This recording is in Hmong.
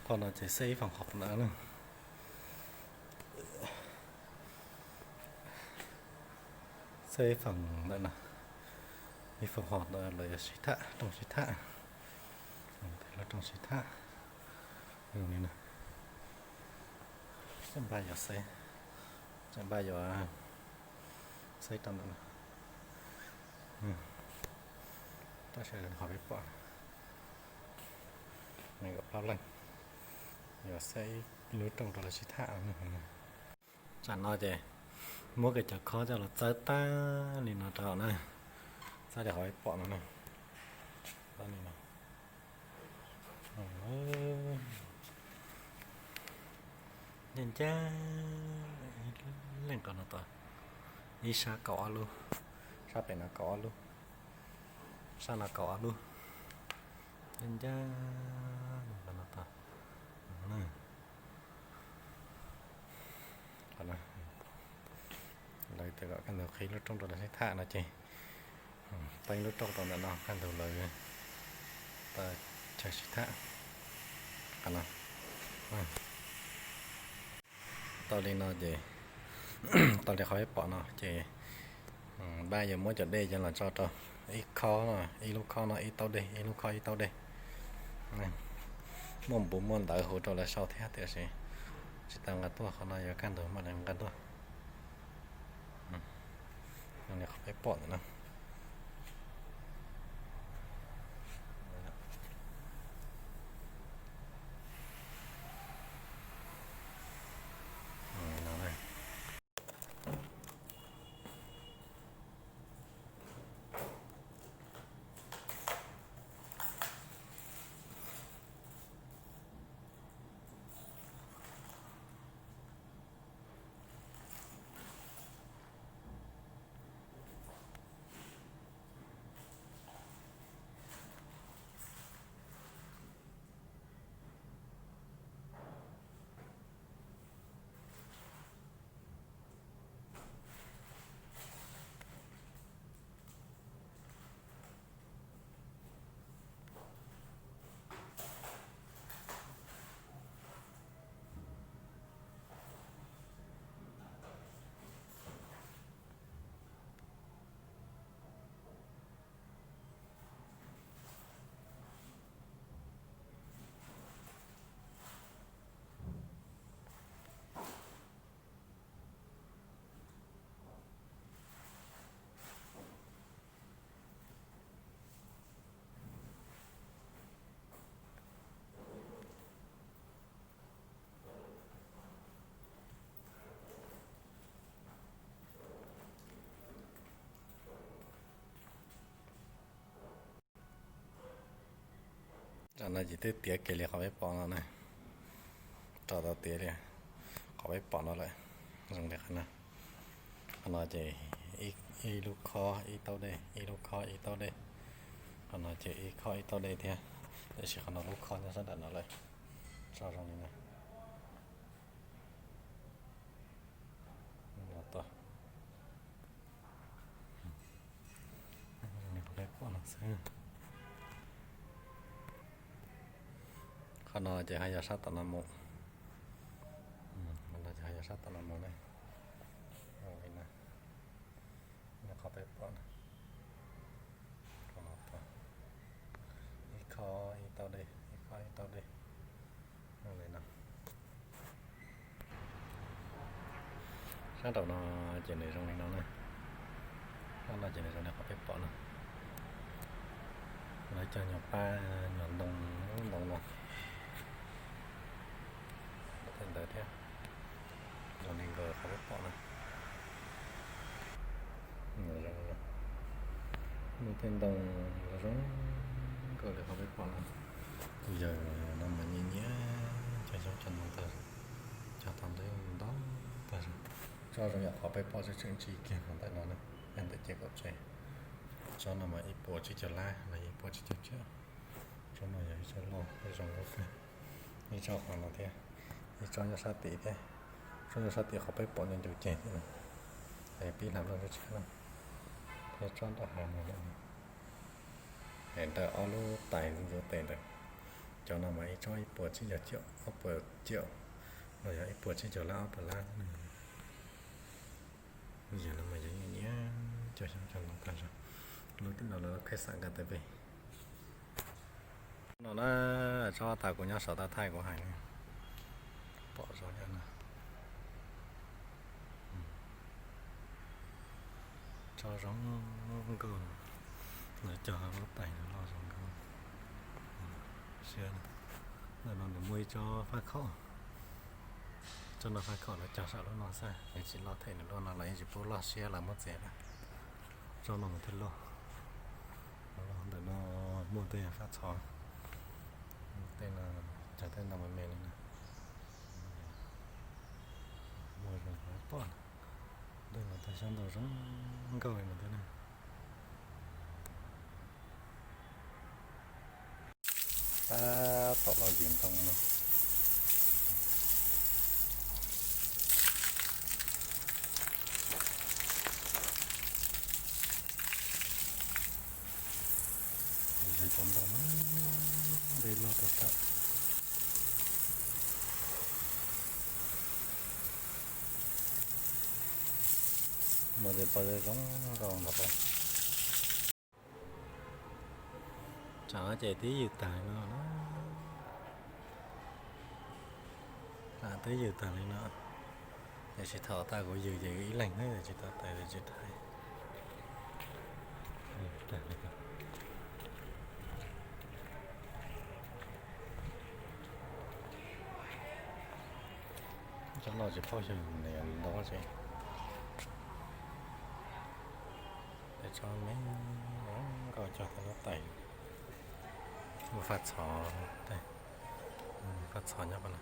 Qhov no ces xeb ib feem hom na. Xeb ib feem ntawm no, ib feem hom ntawm lawv yuav sib tham, rooj sib tham, lub rooj sib tham li no. Tseem npaj yuav xeb, tseem npaj yuav xeb rau ntawm no. Tab sis qhov peb pom nees nkaum plaub leej yuav xeb ib lub rooj rau lawv sib tham. Tsam no ces muab kiag cov khob coj los txawb tag li no rau na, txawb li qhov peb pom no na. Txawb li no. Ncaj ncaj, ib leeg qhov no tod, ib sab kaum ob lub, sab pem no kaum ob lub, sab no kaum ob lub, ncaj ncaj li qhov no tod. Lawv tias kom kaj ntug qhib lub rooj rau lawv sib tham no ces teeb lub rooj rau ntawm no, kaj ntug lawv tau chaw sib tham qhov no. Tau li no ces, tau li qhov peb pom no ces, npaj yuav muab cov dej coj los tso rau ib khob, ib lub khob no ib tauv dej, ib lub khob ib tauv dej. Muaj npuv muaj ntawv hu rau lawv sau thiab tiam sis tsis tau nqa tuaj, qhov no yuav kaj ntug mam li nqa tuaj. Qhov peb pom ntawm no. Tam no ces twb tiav kiag li qhov peb pom no na. Rau tau tiav li qhov peb pom no lawm. Zoo li qhov no. Qhov no ces ib lub khob ib tauv dej, ib lub khob ib tauv dej. Qhov no ces ib khob ib tauv dej thiab, tiam sis qhov no lub khob nyob sab nram no lawm. Tso zoo li no. Qhov no ces ho yog sab tom no mus. Qhov no ces ho yog sab tom no mus ne. Li no, qhov peb pom no. Ib khob ib tauv dej, ib khob ib tauv dej. Li no. Sab nraum no ces nws zoo li no na. Sab no ces nws zoo li qhov peb pom no. Lawv cog nyuag pab nyuag ntoo, ntoo no. Tej ntawd thiab. Zoo li nkawd qhov peb pom no. Muaj tej ntoo zoo zoo nkauj li qhov peb pom no. Yawg no mas nyiam nyiam cog xyoob cog ntoo tag, cog tau ntau ntau tag. Tsob zoo yam qhov peb pom tseem tseem ntsib kiag ntawm no na, ntawm ces kaum tsev. Tsob no mas ib puas tsib caug lab los yog ib puas tsib caug tsiab. Tsob no yog ib tsob loj, ib tsob loj kawg. Ib tsob qhov no thiab, ib tsob nyob sab tid thiab. Tsob nyob sab tid qhov peb pom ncu ncu ceg thiab na. Pib hnav loj tshab tshab na. Thiab tsob nrab hav no lawm, es ntawm ob lub tais ntxuav tes ntawd. Cov no mas ib tsob ib puas tsib caug ciam, ob puas ciam, los yog ib puas tsib caug lab ob puas lab. Yog no mas yog nyiam nyiam cog xyoob cog ntoo tag zog. Lub tim no lawv khej xam nqa tes pem. No na, tsob tas kuv nyob saum tab thaij kuv hais, pom zoo li no. Tsob zoo nkauj, lawv cog lub tais loj zoo nkauj. Siab, ntawm no nws muaj ib tsob faj khaum, tsob no faj khaum lawv cog saum lub no xwb, yeej tsis loj them nws lub no los yeej tsis pub loj siab los muab txiav na. Tsob no mas thiaj loj. Ntawm no muaj tej faj txhov, tej no cog tej no me me li na. Muaj zoo pom, tej no tej xyoob ntoo zoo nkauj li no thiab na. Tab tom los yws ntoo no. Yws ntoo no, dej loj tag tag. Mas tes pos zoo nkauj no. Tsam no ces twb yws tag li no na. Twb yws tag li no. Tiam sis thaum tas kuv yws ces ib leeg xwb tsis tau tais tsis thaij. Tsob no tsis paub xyov ntau tsis. Tej tsob me nkauj cog tej lub tais. Muaj faj txhov, faj txhov nyob qhov no.